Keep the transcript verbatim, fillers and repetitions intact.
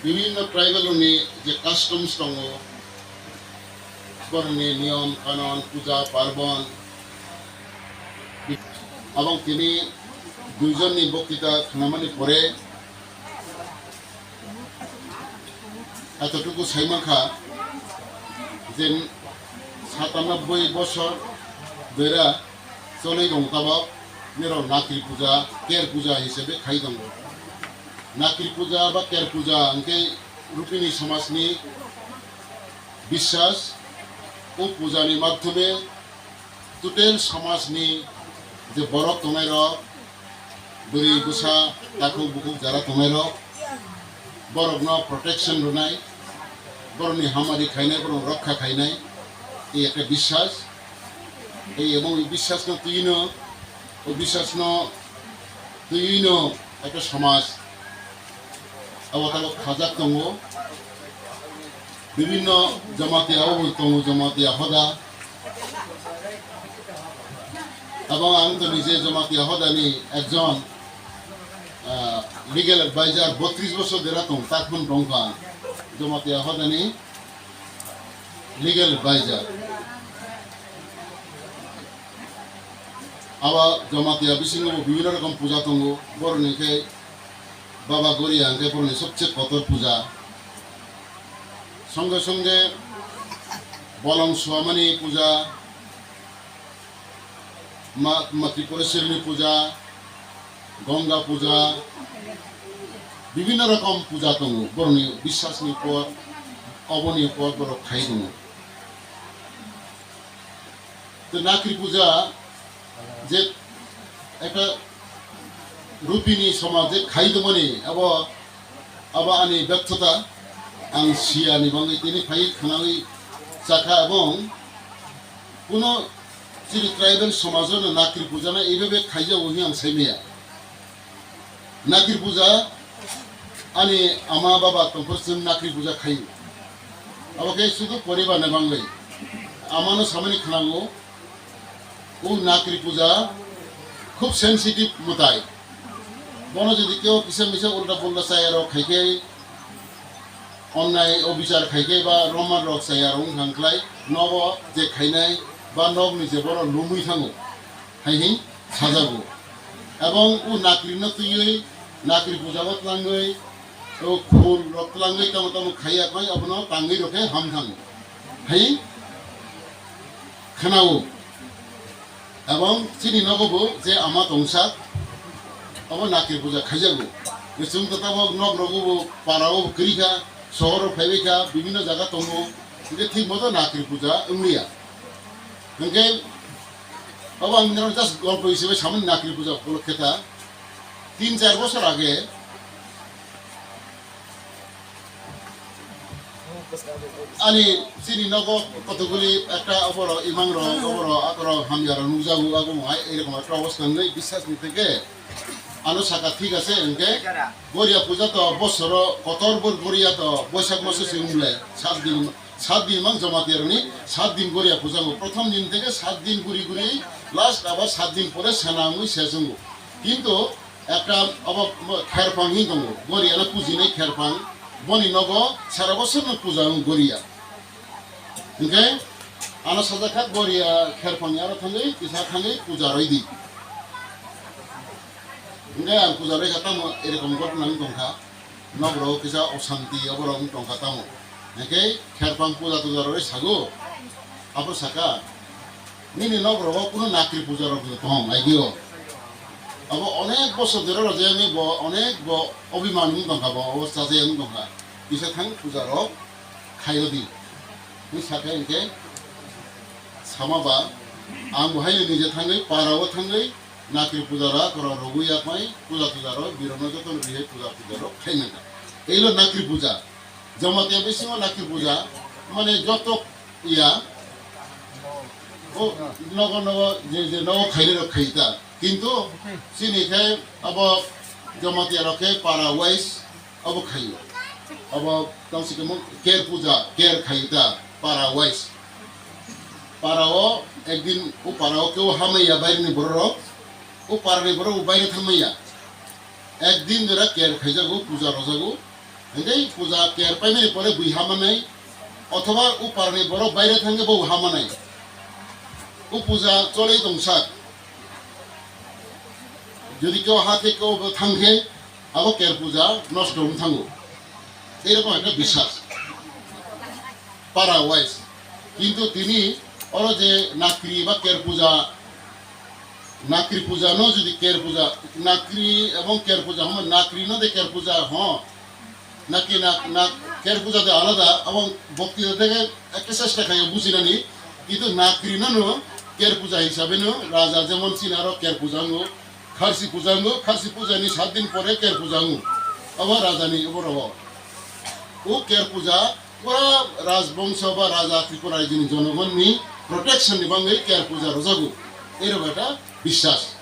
Bibhinno tribal rokni je customs tongo, borokni niyom kanon, puja parbon, abang tini duijonni boktita khnamani pore etotuku saimankha je satanobboi bosor bera cholwi rong tabok, nirok nakri puja, ker puja hisabe khai tongo. Nakri puja ba ker puja hwnkhe Rupini somajni biswas, o pujani madhyome total somajni je borok tongnairok, bwrwi bwsa, takhuk bukhuk jara tongnairok, borokno protection rwnai, borokni hamari khainai, borokno rokha khainai, tei ekta biswas. Tei ebong biswasno twino, o biswasno twino ekta somaj abo tabok khajak tongo. Bibhinno Jamatia o tongo, Jamatia hoda. Abo ang to nije Jamatia hodani ekjon, ah, legal advisor, botris bosor dera tong, takhun tongkha Jamatia hodani legal advisor. Abo Jamatia bisingo bo bibhinno rokom puja tongo, boroni khe Baba Goria hwnkhe boroni sobse kotor puja. Songe songe bolong suamani puja, ma, ma Tripureshwarini puja, Gonga puja, bibhinno rokom puja tongo. Boroni biswasni upor, oboni upor borok khai tongo. To nakri puja je ekta Rupini somaj je khai tongmani, abo, abo ani bektota, ang siyani bangwi tini phai khnawi chakha, ebong kuno chini tribal somajno nakri puja na eibabe khaijago hwnwi ang saimaya. Nakri puja, ani ama baba tongphuru chwng nakri puja khaio. Abo khe sudu poribar ni bangwi. Amano samani khwnango, o nakri puja khub sensitive mwtai. Bono jodi keo kisa misa ulta pulta chaya rok khai khe, onnai obichar khai khe ba roman rok chaya rok wng thang khlai, nogo je khainai ba nogni je bono lumwi thango. Hai hi sajago. Ebong o nakri no twiwi, nakri puja bo twlangwi, o khul rok twlangwi tamo tamo khaiya koi abono tangwi rokhe ham thango. Hai khwnao. Ebong chini nogo bo je ama tongsa, abo nakri puja khaijago. Chwng to tamo nok rogo bo para o bo kwrwi kha, sohor o phaiwi kha, bibhinno jaga tongo. Hwnkhe thik moto nakri puja wngliya. Hwnkhe abo ang nirok just golpo hisabe samani nakri puja upolokhe ta tin char bosor age ani chini nogo kotokguli ekta oboro imang rok, oboro akorok hamya rok nukjago, abo mohai erokom ekta obostha wngwi biswas ni theke ano saka thik ase hwnkhe Goria puja to bosoro kotor bor Goria to Boisak maso se wngmle sat din. Sat din mang Jamatia rokni sat din Goria puja wngo. Prothom din theke sat din guri guri last abar sat din pore sena wngwi ses wngo. Kintu ekta abo kherphang hin tongo. Goria no pujinai kherphang. Boni nogo sara bosor no puja wngo Goria. Hwnkhe ano sajak kha Goria kherphang ni aro thangwi kisa thangwi puja roi di. Hwnkhe ang puja roi kha tamo erokom ghotna wng tong kha. Nok rok kisa osanti oborok wng tongkha tamo. Hwnkhe kherphang puja tuja rok sago. Abo saka, "Nini nok rogo kuno nakri puja rok tong aigio." Abo onek bosor dero rojak wngwi bo onek bo obiman wng tongkha, bo obo chajak wng tongkha. Kisa thang puja rok khaio di. Wng sakha hwnkhe sama ba ang bo haino nije thangwi para o thangwi Nakri puja ra kora rogwi yakmai puja tuja rok birokno jotono rihai puja tuja rok khainai. Eilo nakri puja. Jamatia bisingo nakri puja mane joto ya. O nogo nogo je je nogo khainai rok khaita. Kintu chini khe abo Jamatia rok khe para wise abo khaio. Abo tang si kemo ker puja, ker khaita para wise. Para o ekdin o para o keu hamaiya baireni bororok, o parani borok bo baire thangmaiya. Ekdin jora ker khaijago, puja rojago. Hingke puja ker paimani pore bui hamanai, othoba o parani borok baire thangke bo hamanai. O puja choloi tongsak. Jodi keo ha khe keo bo thangkhe, abo ker puja nosto wng thango. Eirokom ekta biswas. Para wise. Kintu tini oro je nakri ba ker puja, nakri puja no jodi ker puja, nakri ebong ker puja, homa nakri no de ker puja, ho. Naki nak, nak, ker puja de alada, abong bhakti de theke ekta chesta khayo bujinani, kintu nakri no no ker puja hisabe no raja jemon chini aro ker puja wngno, kharsi puja wngno, kharsi puja ni sat din pore ker puja wngno. Abo raja ni, abo rogo. O ker puja pura rajbongso ba raja Tripura rajini jonogon ni protection ni bangwi ker puja rojago. Ero bata biswas.